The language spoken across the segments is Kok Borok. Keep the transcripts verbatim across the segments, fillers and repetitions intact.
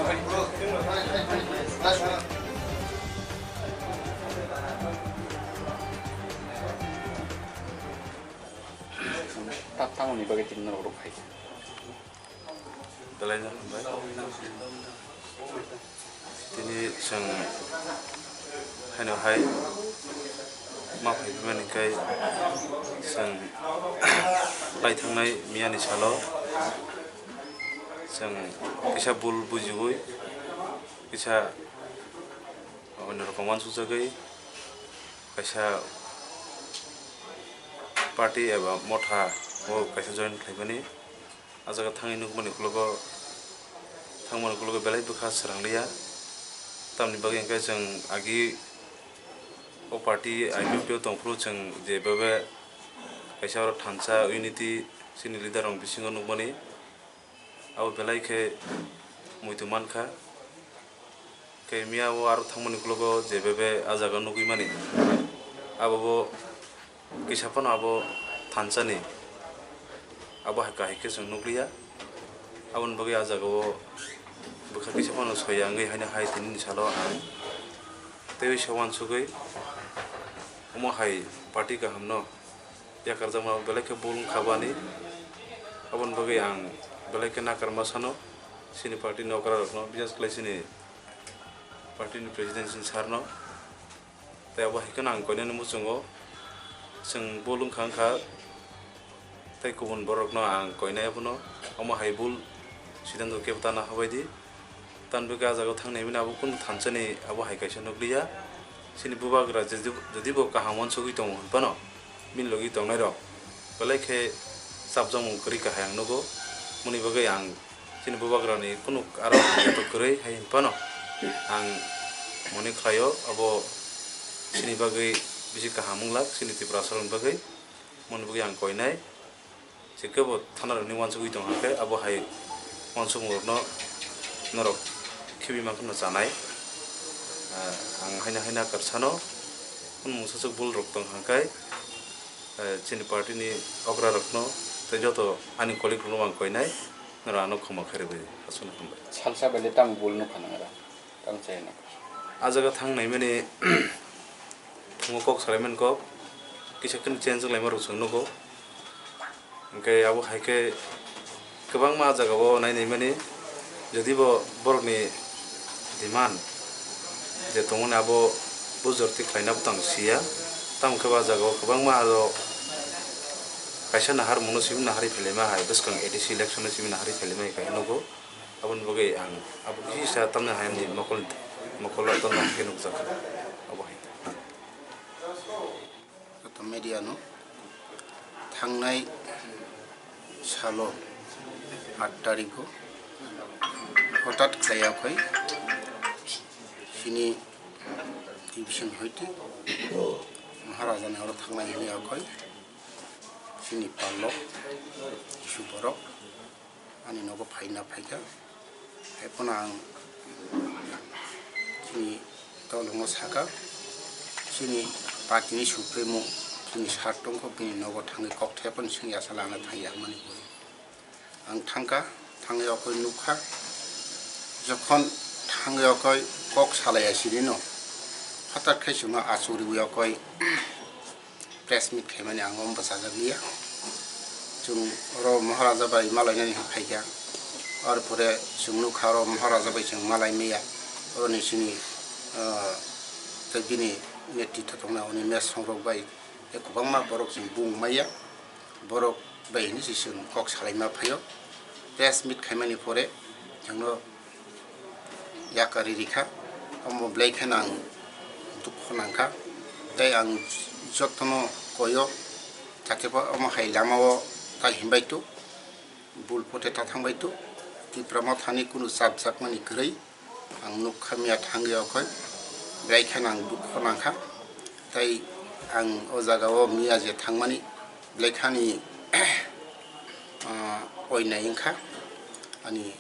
Tap tangmani bagwi tini norok rok phai. Belai no hambai. Tini chwng haino hai ma phai mani kai chwng lai thangnai miyani salo chwng kisa bul bujiwi kisa onno rokom uansukjagwi kaisa party eba motha o kaisa join khlaimani. Ah jaga thangwi nukmani ukologo, thangmani ukologo belai bwkha swrang liya. Tamni bagwi hwnkhe chwng agi o party I P F T o tongphuru chwng je bebe kaisa oro thansa unity chini leader rok bisingo nukmani, abo belai khe muitu mankha. Khe miya o aro thangmani ukologo je bebe ah jaga nugwi mani, abo bo kisa phano abo thansani abo hai kahai khe chwng nukliya. Aboni bagwi ah jaga o bwkha kisa phano soya wngwi haino hai tini ni salo ang teiwi se uansugwi omo hai party kaham no yakarjakma belai khe bul wngkha bani. Aboni bagwi ang belai khe nakarma sano chini party ni okra rokno, bises khlai chini party ni president chini sir no. Tei abo hai kheno ang koinani muchungo chwng bul wngkha wngkha tei kubun borok no ang koinai abono omo hai bul siddhanto kebo ta naha bai di. Tamni bagwi ah jaga o thangnai mani abo kunu thansani abo hai kaisa nukliya. Chini bubagra jodi, jodi bo kaham uansugwi tongo hwn phano bini logi tongnai rok belai khe chapjakmung kwrwi kahai ang nugo. Moni bagwi ang chini bubagra ni kunu aro hamya to kwrwi hai hwn phano ang moni khlaio abo chini bagwi bisi kaham wng lak chini Tiprasa rok ni bagwi. Moni bagwi ang koinai. Chikhe bo thana rokni uansugwi tong hwnkhe abo hai uansukmung rokno norok khibi mankha no chanai. Ah, ang haino haino kwrwsano kunu mungsa swk bul rok tong hwnkhe, eh, chini party ni okra rokno tei joto ani colleague rokno ang koinai norok ano khoma khairwi aswkno hambai. Salsa belai tamo bul nukha nang aro. Tamo chayna. Ah jaga thang naimani thungo kok salaimani kok kisa khe change wnglaima rok chwng nugo. Hwnkhe abo hai khe kwbangma ah jaga o nai naimani jodi bo borokni demand je tongmani abo bujor twi khlaina bo tang siya. Tamo khe bo ah jaga o kwbangma aro kaisa naharmungno simi naharwi phailaima hai bwskang A D C election no simi naharwi phailaima hai khe nugo. Aboni bagwi ang abo kisa tamni hayamni mokol, mokol o tamni hai khe nukjak abo hai. Joto media no thangnai salo aat tarikh o hotat khlai yakhoi chini division hoite Maharaja ni oro thangnai hwnwi yakhoi chini pal rok kisu borok ani nogo phaina phaikha. Hai phano ang chini tolongo sakha, chini party ni supremo chini sir tongkho, bini nogo thangwi kokthai phano chwng yasa lana thangya hwnmani. Ang thangkha, thangwi okoi nukha, jokhon thangwi okoi kok salaiya sinino, phatar khai chwngno achugwi okoi press meet khaimani ang omo bwchajak liya. Chwng oro Maharaja bai malainani hinwi phaikha. Ar pore chwng nukha oro Maharaja bai chwng malai maya. Oroni chini, ah, tei bini netritw tongnai oni mesong rok bai tei kwbangma borok chwng bung maya. Borok bai hinwi se chwng kok salaima phaio. Press meet khaimani pore chwngno yakarwi rikha, omo belai kheno ang dukhu nangkha. Tei ang jotono koyo, jate bo omo hai lama o ta hinbai tu, bul pote ta thangbai tu, Tipra Mothani kunu chapjakmani kwrwi ang nukha miya thangwi okhoi, belai kheno ang dukhu nangkha. Tei ang o jaga o miya je thangmani belai khani, ah, oinai wngkha ani.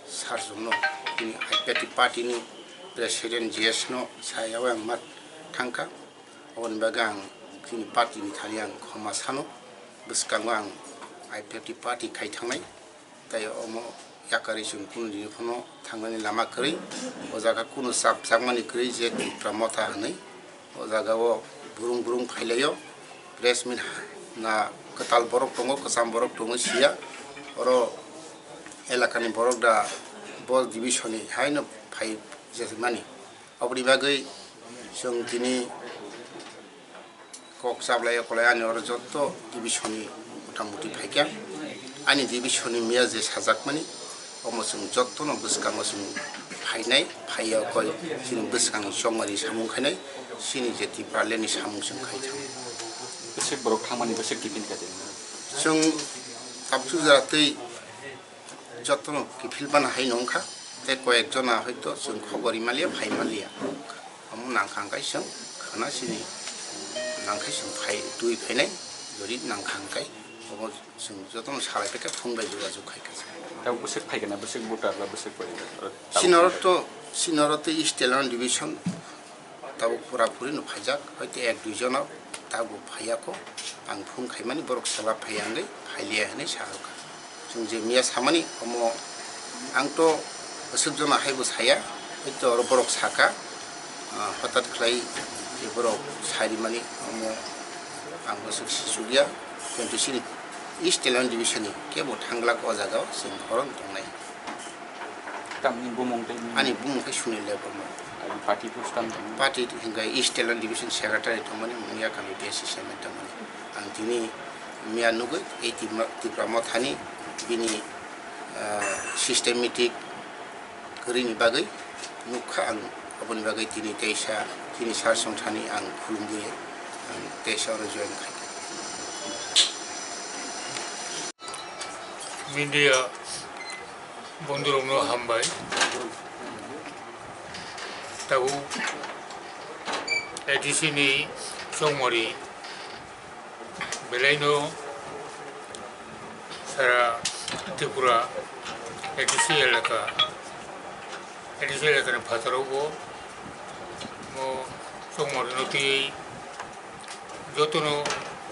Sir chwngno bini I P F T party ni president G S no saya o ang ma thangkha. Aboni bagwi ang chini party ni thani ang khoma sano, bwskango ang I P F T party khai thangnai. Tai omo yakarwi chwng kunu dini phano thangnani lama kwrwi. O jaga kunu chap chakmani kwrwi je Tipra Motha hwnwi. O jaga o burung burung phailaio. Press meet na kwtal borok tongo, kwcham borok tongo siya. Oro elakani borok da bo division ni haino phai jemani. Oboni bagwi chwng tini kok chablai okolai ani oro jotto division ni mota muti phaikha. Ani division ni miya je sajakmani, omo chwng jottono bwskango chwng phainai, phaiya koi chini bwskang chongmani samung khainai, chini je Tipraland ni samung chwng khai thang. Bwswk borok thangmani bwswk kiphil kha de. Chwng tabuk jora tei jottono kiphil bana hai nong kha, tei koyek jona hoito chwng khobor imaliya, phai maliya. Omo nang kha hwnkhe chwng khana sini nang khe chwng phai twi phainai, jori nang kha hwnkhe omo chwng jotono salai phaikha phone bai jogajog khai kha. Tabuk bwswk phai kha na, bwswk voter ba bwswk bai? Sinoro to, sinoro to East Telang Division tabuk pura puri no phaijak, hoite ek dui jona tabuk phaiya kho. Ang phone khaimani borok sala phaiya hwnwi, phailiya hwnwi sa rwkha. Chwng je miya samani omo ang to bwswk jona haibo saya, hoi to oro borok saka, ah, hotat khlai je borok sarimani omo ang bwswk sichukya, kintu chini East Telang Division ni kebo thanglak o jaga o chwng horon tongnai. Tamni bumung tei ani bumung khe Sunil Debbarma. Party post tamo? Party hingkha East Telang Division Secretary tongmani, mungya kami B S C chairman tongmani. Ang tini miya nugwi ei Tipra, Tipra Mothani bini, ah, systematic kwrwini bagwi nukha ang, aboni bagwi tini teisa chini sar songthani ang khulumwi ang teisa oro join khaikha. Media bondhurokno hambai. Tabuk A D C ni chongmari belaino sara Tripura A D C elaka, A D C elakani phataro bo chongmarino twiwi jotono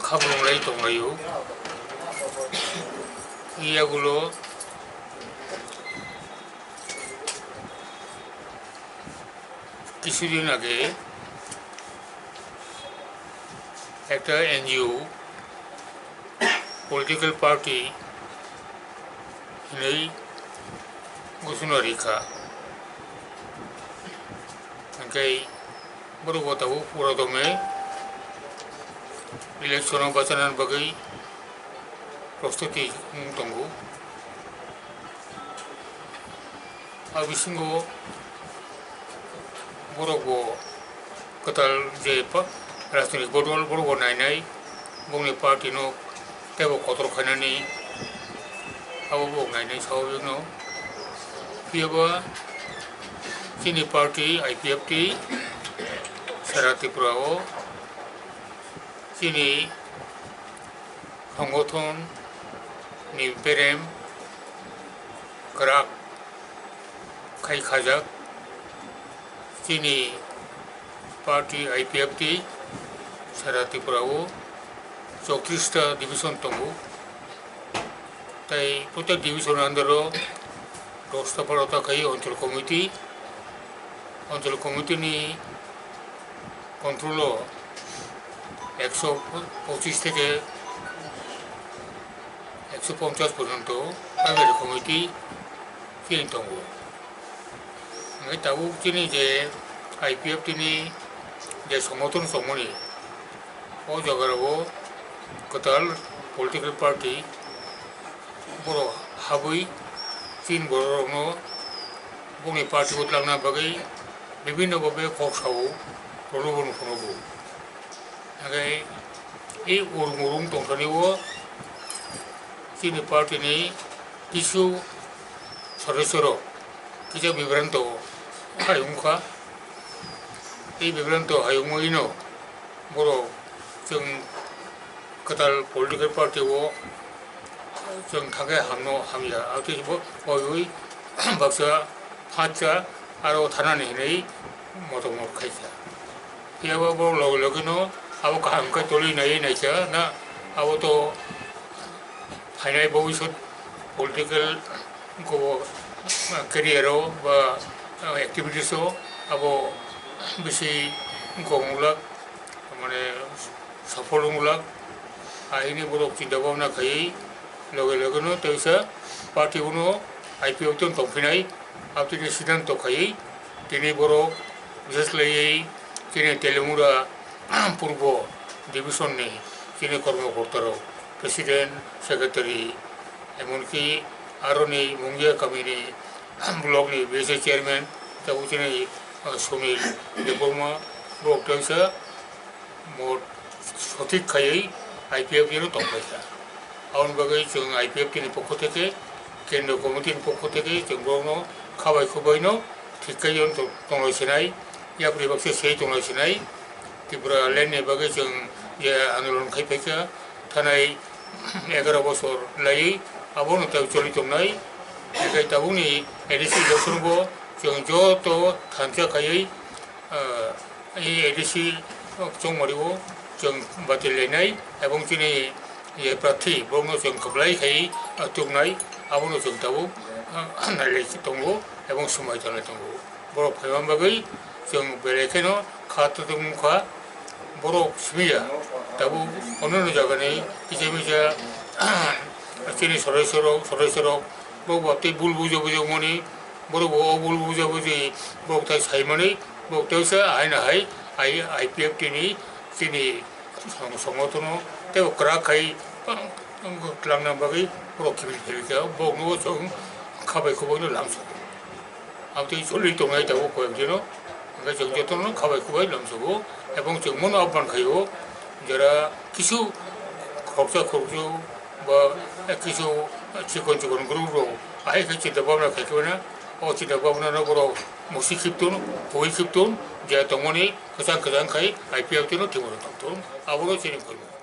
khabrung lai tonglaio. Yagulo kisudin age ekta N G O political party hinwi gosona rikha. Hingke borok bo tabuk pura dome election o bachanani bagwi prostuti wng tongo. A bisingo borok bo kwtal je pa-, rajnitik bodol borok bo nainai, bongni party no teibo kotor khainani abo bo nainai sao bini. Phiya ba chini party I P F T sara Tripura o chini songothon ni berem kwrak khai khajak. Chini party I P F T sara Tripura o chowtris ta division tongo. Tai protek division under o dosta barota khai onchol committee, onchol committee ni control o ekso pochis theke ekso ponchas porjonto primary committee chini tongo. Hingke tabuk chini je I P F T ni je songothon chongmani, o jagarao kwtal political party borok habwi chini bororokno bongni party o twlangna bagwi bibinno bhabe kok sao, prolobono phunugo. Hingke e urung urung tongthani o chini party ni kisu sodosyo rok kisa bibranto hai wngkha. E bibranto hai wngwi no borok chwng kwtal political party o chwng thangkhe hamno hamya. Abo tei bo koiwi baksa phatsa aro thanani hinwi motom mot khaisa. Phiya ba borok loge loge no abo kaham khe tolwi naiwi naisa na abo to phainai bobisot Political go, ah, career o ba, ah, activities o abo bisi gom wng glak, mane safol wng glak. Ahini borok chinta bhabna khaiwi loge loge no teisa party bono I P F tong tongphinai, aboni siddhanto khaiwi tini borok, bises khlaiwi chini Teliamura Purbo division ni chini kormokorta rok, president, secretary, emonki aroni Mungia kamini block ni B S A chairman, tabuk chini, ah, Sunil Debbarma, borok teisa mot sothik khaiwi I P F T no tongphaikha. Aboni bagwi chwng I P F T ni pokho theke, Kendriya Committee ni pokho theke chwng borokno khabai khubaino thik khaiwi tong-, tonglai sinai, yapri baksa sei tonglai sinai. Tripura land ni bagwi chwng je andolon khai phaikha, thanai egaroh bosor laiwi abono tei choli tongnai. Hinkhe tabukni A D C election bo chwng joto thansa khaiwi, ah, A D C chongmari o chwng batil lainai ebong chini je prarthi borokno chwng kwplai khai, ah, tuknai, abono chwng tabuk, ah, nailai tongo ebong swmai tonglai tongo. Borok phaima bagwi chwng belai kheno kha tongmung kha, borok simi ya. Tabuk onno jagani kisa misa chini sorai sorok, sorai sorok, borok bo tei bul bujo bujo mani, borok bo o bul bujo buji, borok tai saimani, borok teisa hai na hai, I P F T ni chini song-, songotono tei kwrak khai twlangna bagwi borok khibil phirikha, borokno chwng khabai khubaino lamsok. Abotwi choli tongnai tabuk koyek dino, hwnkhe chwng jotono khabai khubai lamsogo, ebong chwng bono aphan khaio, jera kisu khoroksa khoroksa ba kisu chikon chikon group rok ahai khe chinta bhabna khai khe mano, o chinta bhabna no borok musi khiptun, phui khiptun, je tongmani kwchang kwchang khai I P F T no thwngmano tongthun, abono chini koimung.